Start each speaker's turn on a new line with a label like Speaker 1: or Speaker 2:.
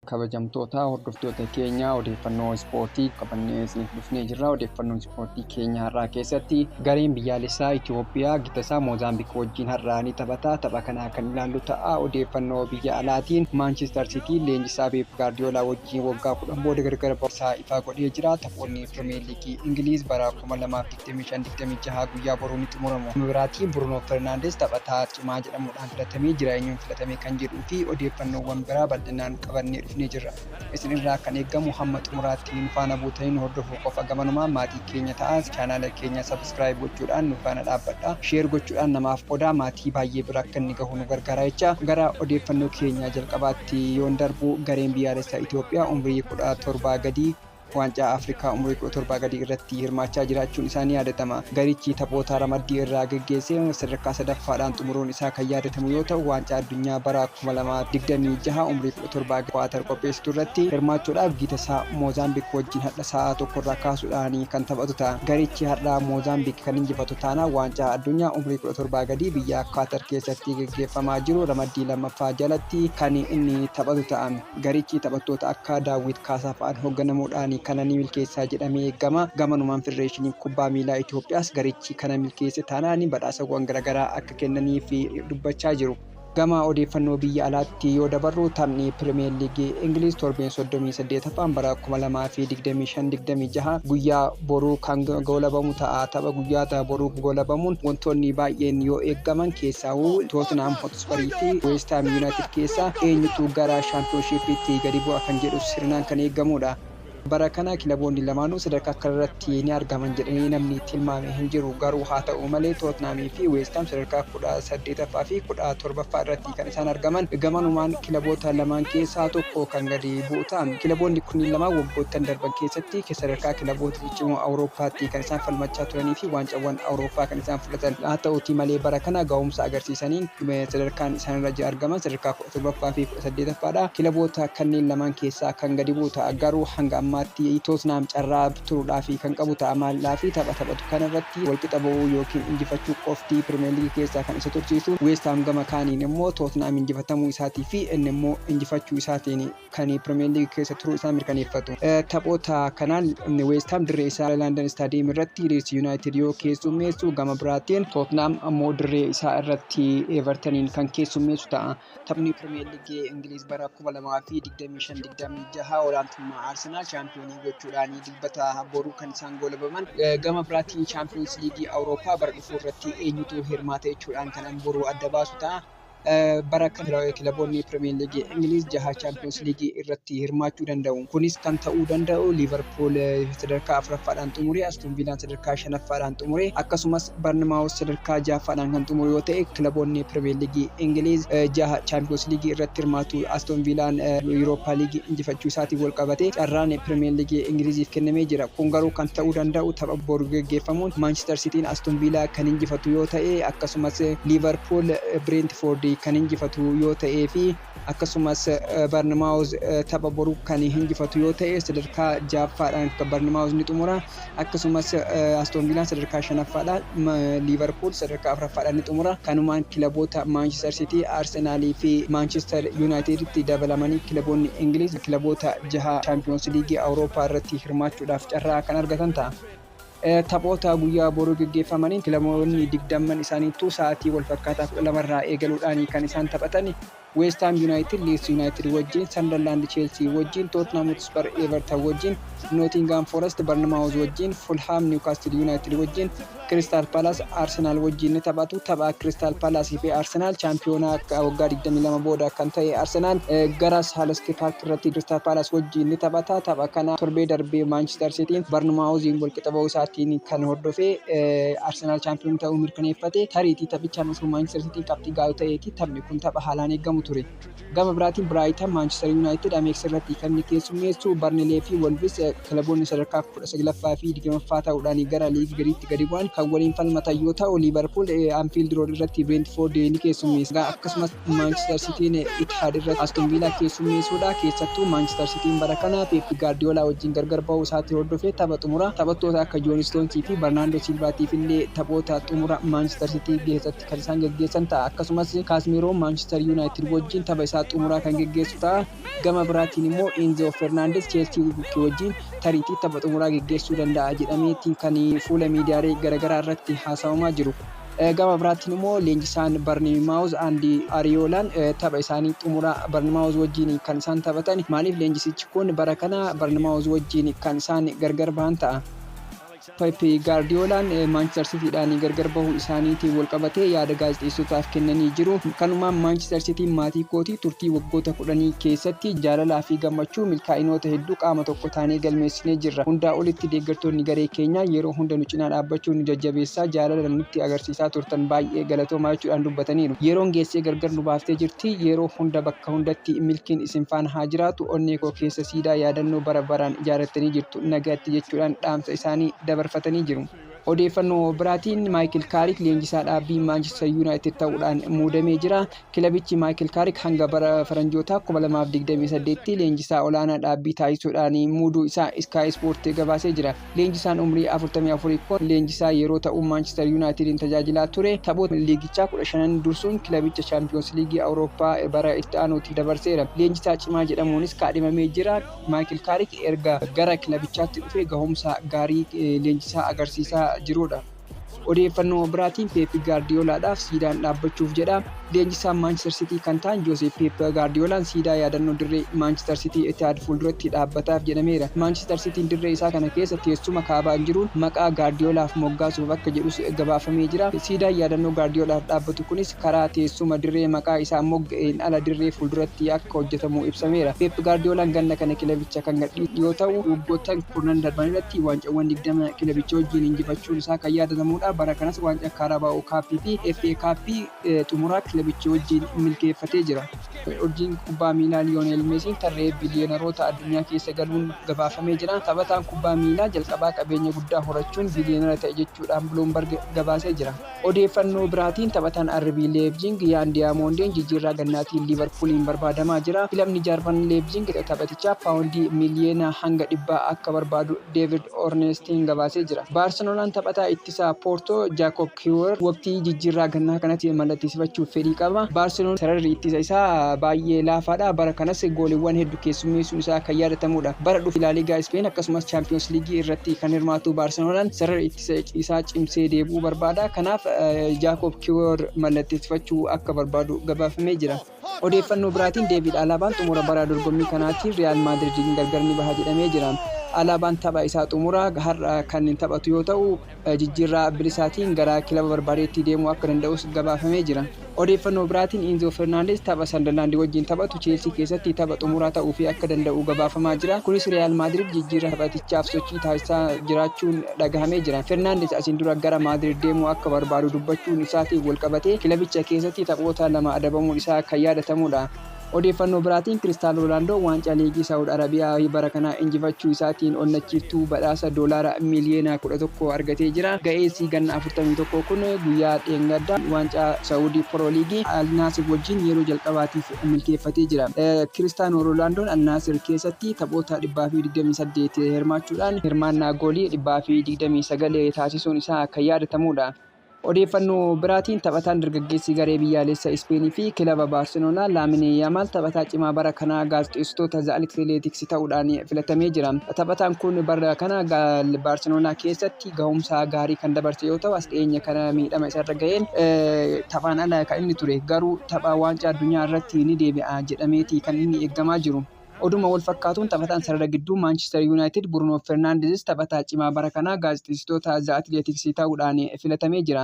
Speaker 1: Kabajamtoota hordoftoota keenyaa, odeeffannoo ispoortii qabannee isiniif dhufnee jirra. Odeeffannoo ispoortii keenya har'aa keessatti gareen biyyaalessaa Itoophiyaa gita isaa Moozaambiik wajjin har'aa ni taphata. Tapha kanaa kan ilaallu ta'a. Odeeffannoo biyya alaatiin Maanchister Siitiin leenjisaa Peep Gaardiyoolaa wajjin waggaa 10 booda gargar ba'uusaa ifa godhee jira. Taphoonni Pirimeer Liigii Ingiliiz bara 2025-26 guyyaa boruu ni xumuramu. Biraatiin Bruunoo Fernandes taphataa cimaa jedhamuudhaan filatamee jira. Eenyuun filatame kan jedhuu fi odeeffannoowwan biraa bal'inaan qabannee dhufnee jirra. Isin irraa kan eegamu hamma xumuraatti nu faana buutanii nu hordofuu qofa. Gamanumaa maatii keenya ta'aa, chaanaala keenya subscribe gochuudhaan nu faana dhaabbadha. Share gochuudhaan namaaf qodaa, maatii baay'ee bira akka inni gahu nu gargaara jecha. Gara odeeffannoo keenya jalqabaatti yoon darbu, gareen biyyaalessaa Itoophiyaa umrii 17 gadii waancaa Afrikaa umurii 17 gadii irratti hirmaachaa jiraachuun isaa ni yaadatama. Garichi taphoota ramaddii irraa geggeessee sadarkaa sadaffaadhaan xumuruun isaa kan yaadatamu yoo ta'u, waancaa addunyaa bara 2026 umurii 17 Kwaatar qopheessitu irratti hirmaachuudhaaf gita isaa Moozaambiik wajjin har'a sa'a 1 irraa kaasuudhaan kan taphatu ta'a. Garichi har'a Moozaambiik kan injifatu taana waancaa addunyaa umurii 17 gadii biyya Kwaatar keessatti geggeeffamaa jiru ramaddii lammaffaa jalatti kan inni taphatu ta'a. Garichi taphattoota akka Daawwit Kaasaa fa'aan hoogganamuudhaan kana ni milkeessaa jedhamee eegama. Gamanumaan Federeeshiniin Kubbaa Miilaa Itoophiyaas garichi kana milkeesse taanaan badhaasawwan garaagaraa akka kennaniif dubbachaa jiru. Gama odeeffannoo biyya alaatti yoo dabarru, taphni Pirimeer Liigii Ingiliiz torbeen 38ffaan bara 2025-26 guyyaa boruu kan goolabamu ta'a. Tapha guyyaa boruu goolabamuun wantoonni baay'een yoo eegaman keessaawuu Tottenham Hotspur fi West Ham United keessaa eenyutu gara Championshippiitti gadi bu'a kan jedhu sirnaan kan eegamudha. Bara kana kilaboonni lamaanuu sadarkaa kanarratti ni argaman jedhanii namni tilmaame hin jiru. Garuu haa ta'u malee Tottenhamii fi West Ham sadarkaa 18ffaa fi 17ffaa irratti kan isaan argaman. Gamanumaan kilaboota lamaan keessaa tokko kan gadi bu'u ta'a. Kilaboonni kunniin lamaan waggoottan darban keessatti sadarkaa kilaboota ciccimoo Awurooppaatti kan isaan falmachaa turanii fi waancawwan Awurooppaa kan isaan fudhatan. Haa ta'uutii malee bara kana ga'umsa agarsiisaniin sadarkaan isaan irra argaman sadarkaa 17ffaa fi 18ffaadha. Kilaboota kanneen lamaan keessaa kan gadi bu'u ta'a. Garuu hanga ammaatti Tottenham carraa turuudhaaf kan qabu ta'a. Maallaa fi tapha taphatu kanarratti walqixa ba'uu yookiin injifachuu qofti Pirimeer Liigii keessaa kan isa tursiisu. West Ham gama kaaniin immoo Tottenham injifatamuu isaatii fi inni immoo injifachuu isaatiin kan Pirimeer Liigii keessa turuu isaa mirkaneeffatu. Taphoota kanaan West Ham dirree isaa London Stadium irratti Leeds United yoo keessummeessu, gama biraatiin Tottenham ammoo dirree isaa irratti Evertoniin kan keessummeessu ta'a. Taphni Pirimeer Liigii Ingiliiz bara 2025-26 olaantummaa Arsenaal shaampiyoonii gochuudhaan Dilbata boruu kan isaan goolabaman. Gama biraatiin Chaampiyoons Liigii Awurooppaa bara dhufuu irratti eenyutu hirmaata jechuudhaan kan boruu adda baasu ta'a. Bara kana kilaboonni Pirimeer Liigii Ingiliiz jaha Chaampiyoons Liigii irratti hirmaachuu danda'u. Kunis kan ta'uu danda'u Liivarpuul sadarkaa afuraffaadhaan xumure, Aston Viilaan sadarkaa shanaffaadhaan xumure, akkasumas Barnmaawus sadarkaa jahaffaadhaan kan xumuru yoo ta'e, kilaboonni Pirimeer Liigii Ingiliiz jaha Chaampiyoons Liigii irratti hirmaatu. Aston Viilaan Yurooppaa Liigii injifachuu isaatiin wal qabate carraan Pirimeer Liigii Ingiliiziif kennamee jira. Kun garuu kan ta'uu danda'u tapha boru geggeeffamuun Maanchister Sitiin Aston Viilaa kan injifatu yoo ta'e, akkasumas Liivarpuul Bireentfoord kan injifatu yoo ta'ee fi akkasumas Barnmaawus tapha boruu kan injifatu yoo ta'e, sadarkaa jahaffaadhaan Barnmaawus ni xumura. Akkasumas Aston Viilaan sadarkaa shanaffaadhaan, Liivarpuul sadarkaa afuraffaadhaan ni xumura. Kanumaan kilaboota Maanchister Sitii, Arsenaalii fi Maanchister Yuunaayiteditti dabalamanii kilaboonni Ingiliiz kilaboota jaha Chaampiyoons Liigii Awurooppaa irratti hirmaachuudhaaf carraa kan argatan ta'a. Taphoota guyyaa boruu geggeeffamaniin kilaboonni 20 isaaniittuu sa'aatii wal fakkaataa 12rraa eegaluudhaan kan isaan taphatan. West Ham United Leeds United wajjin, Sunderland Chelsea wajjin, Tottenham Hotspur Everton wajjin, Nottingham Forest Bournemouth wajjin, Fulham Newcastle United wajjin, Crystal Palace Arsenal wajjin ni taphatu. Tapha Crystal Palace fi Arsenal, chaampiyoonaa waggaa 22 booda kan ta'e Arsenal gara Selhurst Park irratti Crystal Palace wajjin ni taphata. Tapha kana torbee darbee Manchester Cityin Bournemouth walqixa ba'uu isaatiin kan hordofee Arsenal chaampiyoon ta'uu mirkaneeffate. Tariitii taphichaan osoo Manchester Cityin qabxii gaarii ta'eeti taphni kun tapha haalaan eegamu ture. Gama biraatiin Brighton Manchester United Amex irratti kan inni keessummeessu. Burnley fi Wolves, kilaboonni sadarkaa 19ffaa fi 20ffaa ta'uudhaan gara liigii gadiitti gadi bu'an, Kan waliin falmatan yoo ta'u, Liverpool Anfield Road irratti Brentford ni keessummeessa. Akkasumas Manchester Cityin Etihad irratti Aston Villa keessummeessuudha. Keessattuu Manchester Cityin bara kana Pep Guardiola wajjin gargar bahuu isaatti hordofee tapha xumura taphattoota akka John Stones fi Bernardo Silvaatiif illee taphoota xumura Manchester City keessatti kan isaan geggeessan ta'a. Akkasumas Casemiro Manchester United wajjin tapha isaa xumuraa kan geggeessu ta'a. Gama biraatiin immoo Enzo Fernandez Chelsea wajjin tariitii tapha xumuraa geggeessuu danda'a jedhameetiin kan fuula miidiyaalee garaagaraa irratti haasawamaa jiru. Gama biraatiin immoo leenjisaan Bournemouth Andoni Irayoolaan tapha isaanii xumuraa Bournemouth wajjin kan isaan taphatan. Maaliif leenjisichi kun bara kana Bournemouth wajjin kan isaan gargar bahan ta'a. Pep Guardiolaan Manchester Cityidhaan gargar bahuu isaaniitiin wal qabatee yaada gaazexeessotaaf kennanii jiru. Kanumaan Manchester Cityin maatii kooti. Turtii waggoota 10 keessatti jaalalaa fi gammachuu, milkaa'inoota hedduu qaama tokko taanee galmeessinee jirra. Hundaa olitti deeggartoonni garee keenyaa yeroo hunda nu cinaa dhaabbachuun nu jajjabeessaa, jaalala nutti agarsiisaa turtan, baay'ee galatoomaa jechuudhaan dubbataniiru. Yeroon geessee gargar nu baaftee jirti. Yeroo hunda bakka hundatti milkiin isin faana haa jiraatu. Onnee koo keessa siidaa yaadannoo bara baraan ijaarrattanii jirtu. Nagaatti jechuudhaan dhaamsa isaanii dabarfatanii jiru. Odeeffannoo biraatiin Maayikil Kaarik leenjisaa dhaabbii Maanchister Yuunaayitid ta'uudhaan muudamee jira. Kilabichi Maayikil Kaarik hanga bara faranjootaa 2028tti leenjisaa olaanaa dhaabbii taasisuudhaan muuduu isaa Sky Sport gabaasee jira. Leenjisaan umrii 44 kun leenjisaa yeroo ta'u Maanchister Yuunaayitidin tajaajilaa ture. Taphoota liigichaa 15 dursuun kilabicha Chaampiyoons Liigii Awurooppaa bara itti aanuutti dabarseera. Leenjisaa cimaa jedhamuunis kaadhimamee jira. Maayikil Kaarik erga gara kilabichaatti dhufee gahumsa gaarii leenjisaa agarsiisaa jirudha. Odeeffannoo biraatiin Peep Gaardiyoolaadhaaf siidaan dhaabbachuuf jedha. Leenjisaan Maanchister Sitii kan ta'an Joosef Peep Gaardiyoolaan siidaa yaadannoo dirree Maanchister Sitii Etihaad fuulduratti dhaabbataaf jedhameera. Maanchister Sitiin dirree isaa kana keessa teessuma kaabaan jiruun maqaa Gaardiyoolaaf moggaasuuf akka jedhus gabaafamee jira. Siidaan yaadannoo Gaardiyoolaaf dhaabbatu kunis karaa teessuma dirree maqaa isaa mogga'een ala dirree fuulduratti akka hojjetamu ibsameera. Peep Gaardiyoolaan ganna kana kilabicha kan gadhiisu yoo ta'u, waggoottan 10 darban irratti waancawwan 20 kilabicha wajjin injifachuun isaa kan yaadatamudha. Bara kanas waancaa Kaarabaa'oo Kaappii fi FA Kaappii xumuraa kilabicha wajjin milkeeffatee jira. Urjiin kubbaa miilaa Liyoonel Meesiin tarree biliyeenaroota addunyaa keessa galuun gabaafamee jira. Taphataan kubbaa miilaa jalqabaa qabeenya guddaa horachuun biliyeenara ta'e jechuudhaan Bloomberg gabaasee jira. Odeeffannoo biraatiin taphataan RB Leipzig Yaan Diyaamondeen jijjiirraa gannaatiin Liivarpuuliin barbaadamaa jira. Kilabni Jaarman Leipzig taphatichaa paawundii miliyoona hanga 100 akka barbaadu David Ornstein gabaasee jira. Baarseloonaan taphataa ittisaa Poortoo Jaakob Kiwior waqtii jijjiirraa gannaa kanatti mallatteessifachuuf fedhii qaba. Baarseloon sararri ittisa isaa baay'ee laafaadha. Bara kanas gooliiwwan hedduu keessummeessuun isaa kan yaadatamudha. Bara dhufu Laaligaa Ispeen akkasumas Chaampiyoons Liigii irratti kan hirmaatu Baarseloonaan sarara ittisa isaa cimsee deebi'uu barbaada. Kanaaf Jaakob Kiwior mallatteessifachuu akka barbaadu gabaafamee jira. Odeeffannoo biraatiin Deevid Alaabaan xumura bara dorgommii kanaatiin Riyaal Maadridiin gargar ni baha jedhamee jira. Alaabaan tapha isaa xumura har'a kan taphatu yoo ta'u, jijjiirraa bilisaatiin gara kilaba barbaadeetti deemuu akka danda'us gabaafamee jira. Odeeffannoo biraatiin Inzo Fernandes tapha Sanderlaand wajjin taphatu Cheelsii keessatti tapha xumuraa ta'uufii akka danda'u gabaafamaa jira. Kunis Riyaal Maadrid jijjiirraa taphatichaaf sochii taasisaa jiraachuun dhagahamee jira. Fernandes asiin dura gara Maadrid deemuu akka barbaadu dubbachuun isaatiin wal qabatee kilabicha keessatti taphoota lama adabamuun isaa kan yaadatamudha. Odeeffannoo biraatiin Kiristaanoo Roonaaldoo waancaa liigii Saawud Arabiyaa bara kana injifachuu isaatiin onnachiiftuu badhaasa doolaara miliyoona 11 argatee jira. Ga'eessi ganna 41 kun guyyaa dheengaddaa waancaa Saawudii Pro Liigii Al Naasir wajjin yeroo jalqabaatiif milkeeffatee jira. Kiristaanoo Roonaaldoon Al Naasir keessatti taphoota 128 hirmaachuudhaan hirmaannaa goolii 129 taasisuun isaa kan yaadatamudha. Odeeffannoo biraatiin taphataan dargaggeessi garee biyyaalessa Ispeenii fi kilaba Baarseloonaa Laaminee Yaamaal taphataa cimaa bara kanaa gaazexeessitoota The Athletics ta'uudhaan filatamee jira. Taphataan kun bara kana Baarseloonaa keessatti gahumsa gaarii kan dabarse yoo ta'u, as dhiyeenya kana miidhama isarra gaheen taphaan ala kan inni ture. Garuu tapha waancaa addunyaa irratti ni deebi'a jedhameeti kan inni eeggamaa jiru. Oduma wal fakkaatuun taphataan sarara gidduu Maanchister Yuunaayitid Bruno Fernandes taphataa cimaa bara kanaa gaazexeessitoota The Athletics ta'uudhaan filatamee jira.